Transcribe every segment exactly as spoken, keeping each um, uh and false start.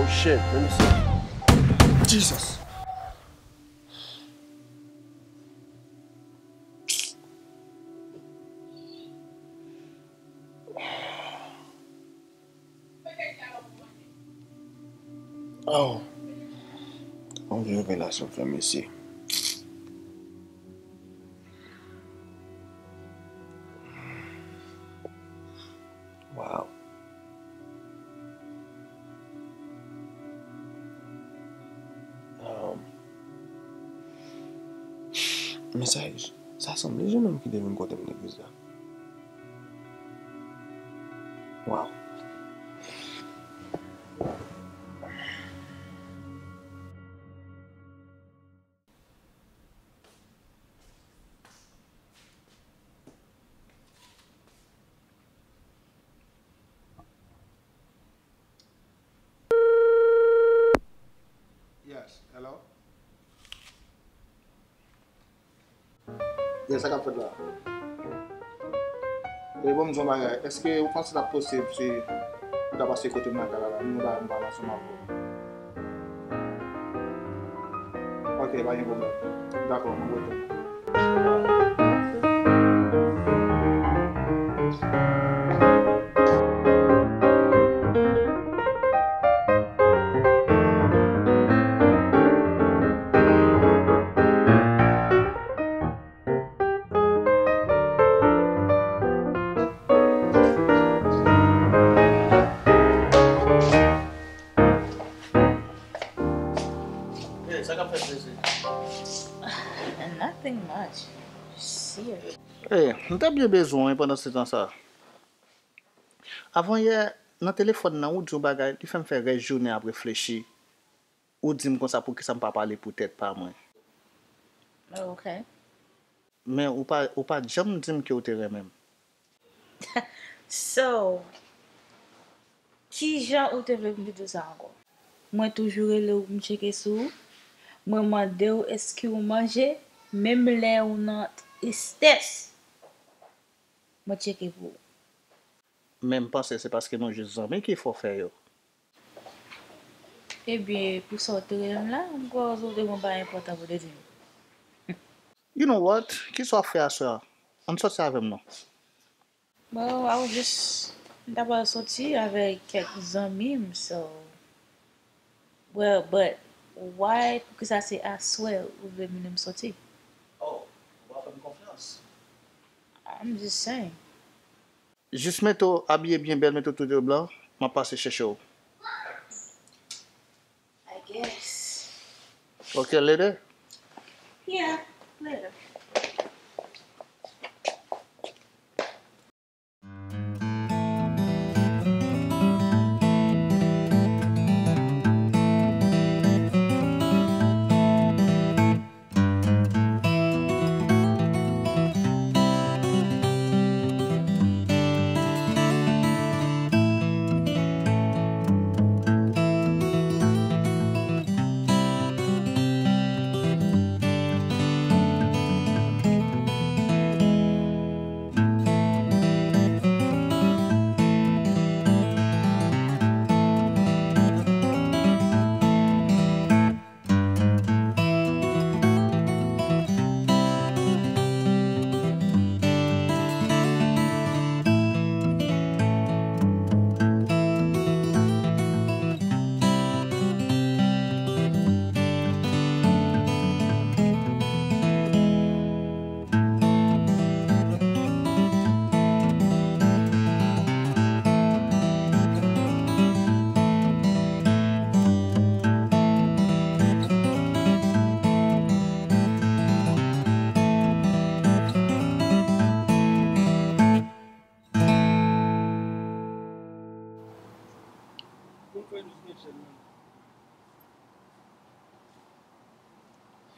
Shit, let me see. Jesus. Oh. Yon vye revelasyon fè, mesye. Wow. Um, mesaj, sa sanble jennonm ki te vin kote m legliz la. Wow. Yes, hello? Yes, sa k ap fèt la? E bon, m di w yon bagay. Èske ou panse l ap posib si ou ta pase kote m nan kay la, nou ta, nou ta pale ansanm avè w? Ok, pa gen pwoblèm. Dakò, m ap retounen. Hey, sa k ap fèt, mesye? Nothing much. Just here. Hey, m te byen bezwen w, wi, pandan se tan sa. Avan yè, nan telefòn nan, ou di yon bagay, li fè m fè rès jounen ap reflechi. Ou di m konsa, poukisa m pa pale pou tèt pa mwen? Ok. Men ou pa, ou pa t janm di m ke w te renmen m. So, kijan ou te vle pou m te di w sa ankò? Mwen toujou rele w pou m tcheke sou ou. Mwen mande w èske w manje, menm lè ou nan tristès. Mwen tcheke pou ou. Men m panse se paske nou jis zanmi ki fè w fè yo. Ebyen, pou sa w te rele m la, m kwè w te gen yon bagay enpòtan pou w te di m. You know what? Kisa w ap fè aswè a? Ann sòti avè m non. Well, I was just, m ta pral sòti avèk kèk zanmi m, so. Well, but why, poukisa se aswè ou vle mennen m sòti? Oh, ou pa fè m konfyans. I'm just saying. Jis mete w abiye byen bèl, mete w tout de blan, m ap pase chèche w. I guess. Ok, later? Yeah, later.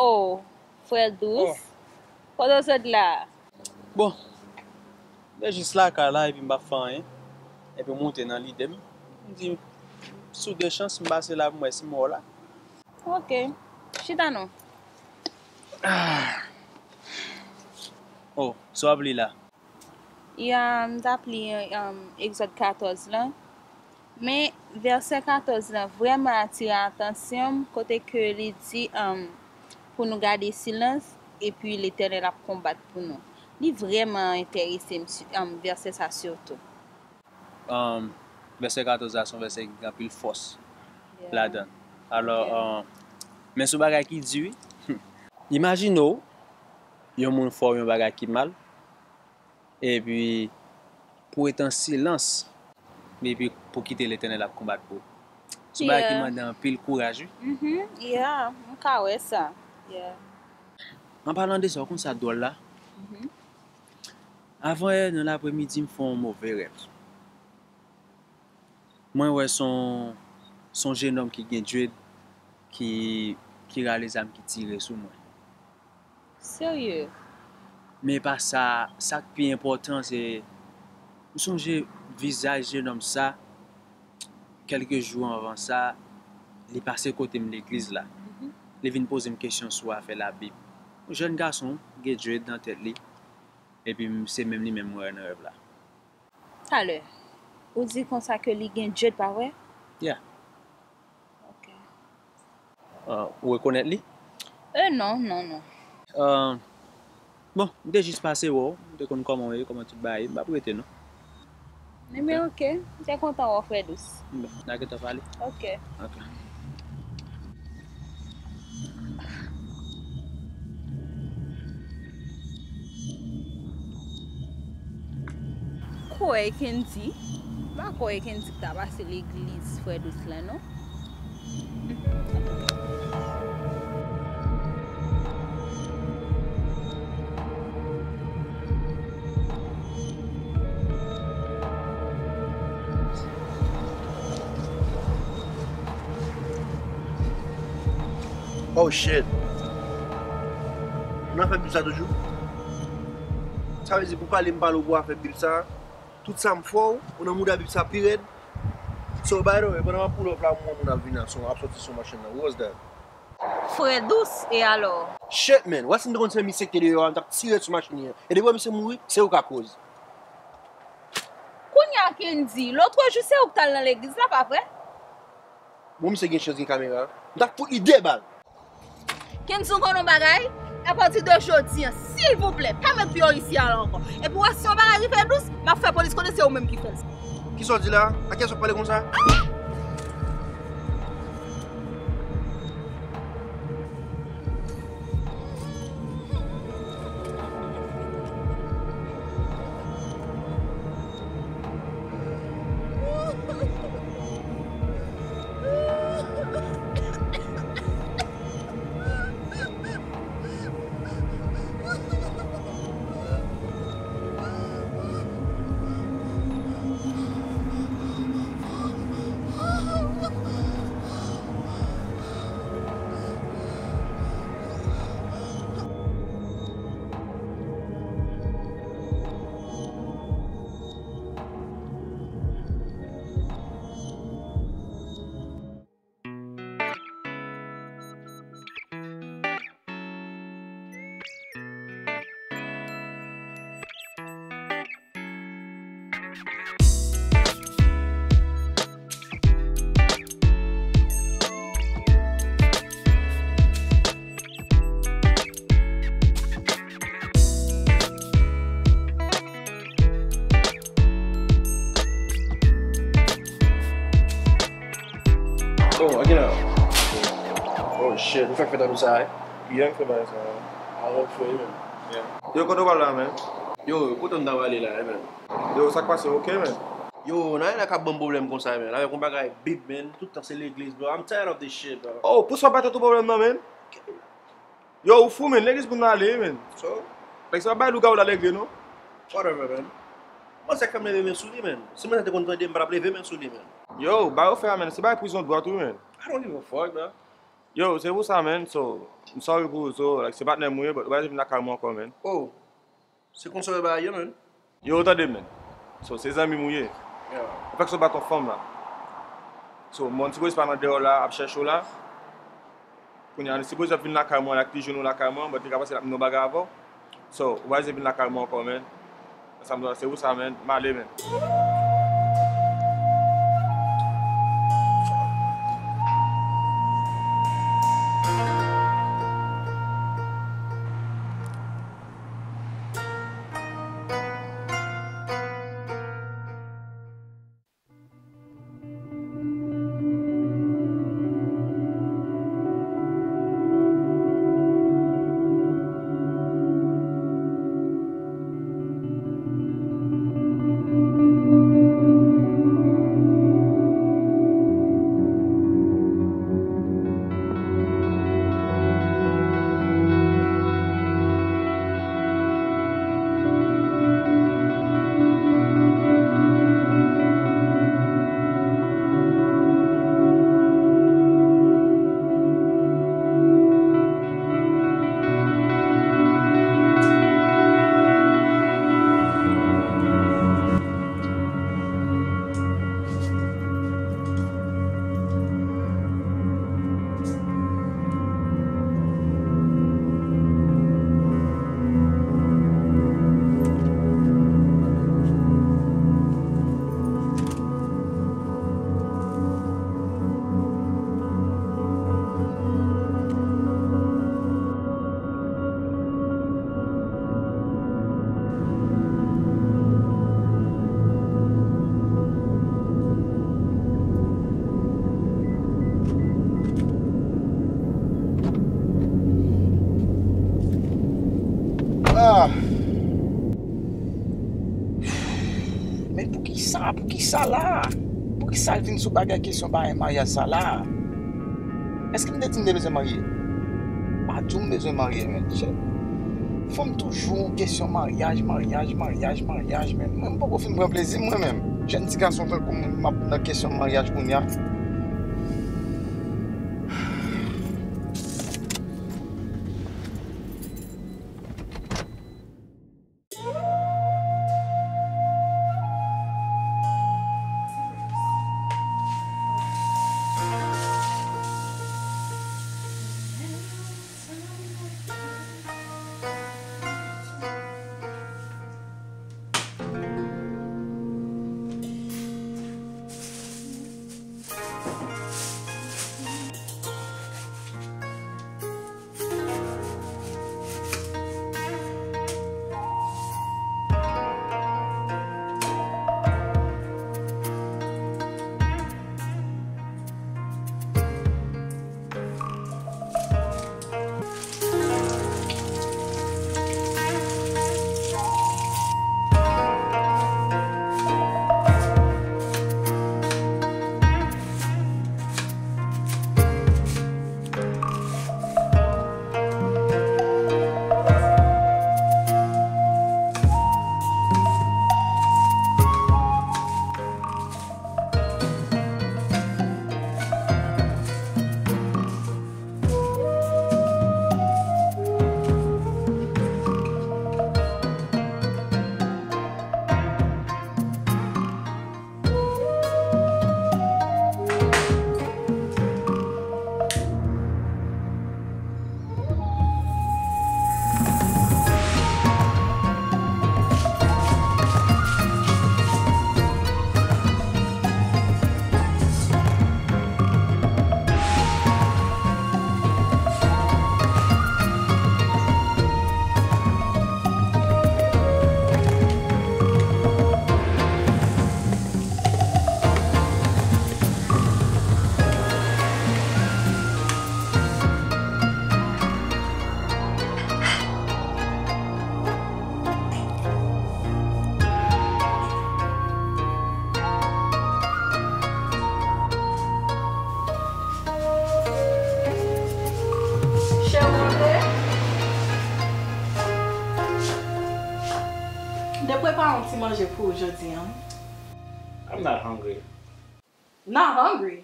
Oh, frè Dous, kote w sot la? Bon, m te jis lakay la, epi m pa fè anyen. Epi m moute nan lide m. M di, sou de chans, m pase la pou m wè si m wè w la. Ok, chita non. Ah. Oh, sa w ap li la? Ya, m t ap li, um, Egzòd katòz lan. Men vèsè katòz lan vrèman atire atansyon m, kote ke li di, um, pou nou gade silans, epi Letènèl ap konbat pou nou. Li vrèman enterese m, si- um, vèsè sa sitou. Um, vèsè katòz la se yon vèsè ki gen anpil fòs ladan l. Alò, um, men se yon bagay ki di, wi. Imajine w, yon moun fè w yon bagay ki mal, epi pou w ret an silans, epi pou kite Letènèl ap konbat pou ou. Se yon bagay ki mande anpil kouraj, wi. Mhm, yeah, m ka wè sa. Yeah. An palan de sa, ou konn sa dwòl la? Avan yè nan lapremidi, m fè yon move rèv. Mwen wè se yon, se yon jenòm ki gen dread ki, ki rale zam ki tire sou mwen. Serye? Men pa sa, sa k pi enpòtan se, m sonje vizaj jenòm sa, kèlke jou anvan sa, li pase kote m legliz la. Li vin poze m kesyon sou afè Labib. Yon jèn gason, gen dread nan tèt li, epi m- se menm li menm mwen wè nan rèv la. Talè, ou di konsa ke li gen dread, pa vre? Yeah. Ok. Uh, ou rekonèt li? Euh, non, non, non. Uh, bon, m te jis pase wè w, m te konn kòman w ye, kòman tout bagay, m p ap rete non. Men, men ok, m te kontan wè w, Frè Dous. Bon, n a gentan pale. Ok. Ok. Kwè Kendy, m pa kwè Kendy ta pase legliz Frè Dous la non. Oh shit. Ou nan fè bib sa toujou? Sa vle di pou pale m pale w pou afè bib sa? Tout sa m fè w, ou nan mouda bib sa pi rèd. So, by the way, pandan m ap pull up la, m wè moun ap vini, ap sòti sou machin nan. Who was that? Frè Dous, e alò? Shit, man. Wè si m te konn se misye ki te deyò a, m t ap tire sou machin li an. E depi wè misye mouri, se ou k akoz. Kounye a Kendy, lòtrejou se ou k t al nan legliz la, pa vre? Bon, misye gen chans gen kamera. M t ap fout li de bal. Kendy, ou konn yon bagay? Apati de jodi an, silvouplè, pa met pye w isi a la ankò. Epi w wè si yon bagay rive Dous, m ap fè polis konnen se ou menm ki fè l. Kisa w di la? A kiyès w ap pale konsa? Oh, ok la. Oh shit, ou fèk fè tan nou sa, eh? Yeah, m fè bagay sa. Alò, fè, man. Yo, kote w pral la, man? Yo, kote m ta pral la, eh, man? Yo, sa k pase, ok, man? Yo, nan la k ap ban m pwoblèm konsa, man. Avèk yon bagay bib, man. Tout tan se legliz, bro. I'm tired of this shit, bro. Oh, pou sa w pa tèt ou pwoblèm nan, man. Yo, ou fou, man. Legliz pou n ale, man. So, nèg sa bay lougawou la legliz, non? Whatever, man. Mwen se k fè m leve men sou li, man. Si mwen te konn tande m, m pa t ap leve men sou li, man. Yo, ba yo fè a, man. Se bay prizon dwat, wi, man. I don't give a fuck, bro. Yo, se pou sa, man. So, m sorry pou ou, so, like, se patnè m ou ye, but ou pa vin lakay mwen ankò, man. Oh. Se konsa yo bagay yo, man. Yo, tande, man. So, se zanmi m ou ye. Ou fèk sot bat yon fanm la. So, mwen sipoze pa nan deyò la, ap chèche w la. Kounye a, li sipoze ap vin lakay mwen, l ak ti jwenn ou lakay mwen, but li ka panse l ap mennen yon bagay avè w. So, ou pa vin lakay mwen ankò, man. Sa m di w la, se pou sa, man. M ale, man. Sa la a? Poukisa l vin sou bagay kesyon bagay maryaj sa la a? Èske m te di m te bezwen marye? M pa di w m bezwen marye, men. Fanm toujou yon kesyon maryaj, maryaj, maryaj, maryaj, men mwen m poko fin pran plezi m mwen menm. Jèn ti gason tankou m, m ap nan kesyon maryaj kounye a. Chè manje. M te prepare yon ti manje pou ou jodi a. I'm not hungry. Not hungry?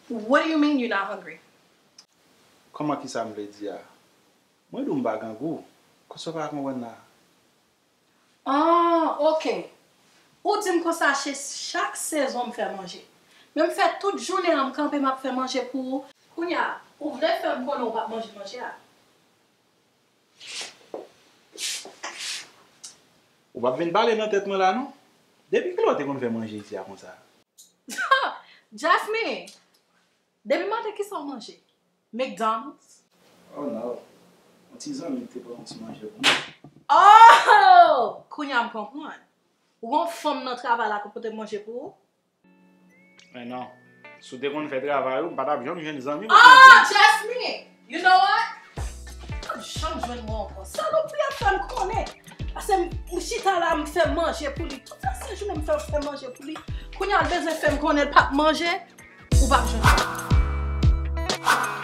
What do you mean you not hungry? Kòman, kisa m vle di a? Mwen di w m pa grangou. Konsa w pa konprann la? Ah, ok. Ou di m konsa se chak sezon m fè manje. Men m fè tout jounen an m kanpe m ap fè manje pou ou. Kounye a, ou vle fè m konnen ou p ap manje manje a? Ou p ap vin pale nan tèt mwen la non. Depi kilè w te konn fè manje isi a konsa? Jasmine, depi maten kisa w manje? McDonald's? Oh no. Yon ti zanmi ki te pote yon ti manje pou mwen. Oh! Kounye a m konprann. Ou gen yon fanm nan travay la ki pote manje pou ou? Men non. Si w te konn fè travay ou, m pa t ap janm jwenn zanmi pou manje. Oh, Jasmine! You know what? Ou p ap janm jwenn mwen ankò. Salopri ap fè m konnen. Paske m, m chita la, m fè manje pou li. Tout sa se jounen m fè, fè manje pou li. Kounye a l bezwen fè m konnen l p ap manje. Ou p ap jwenn mwen.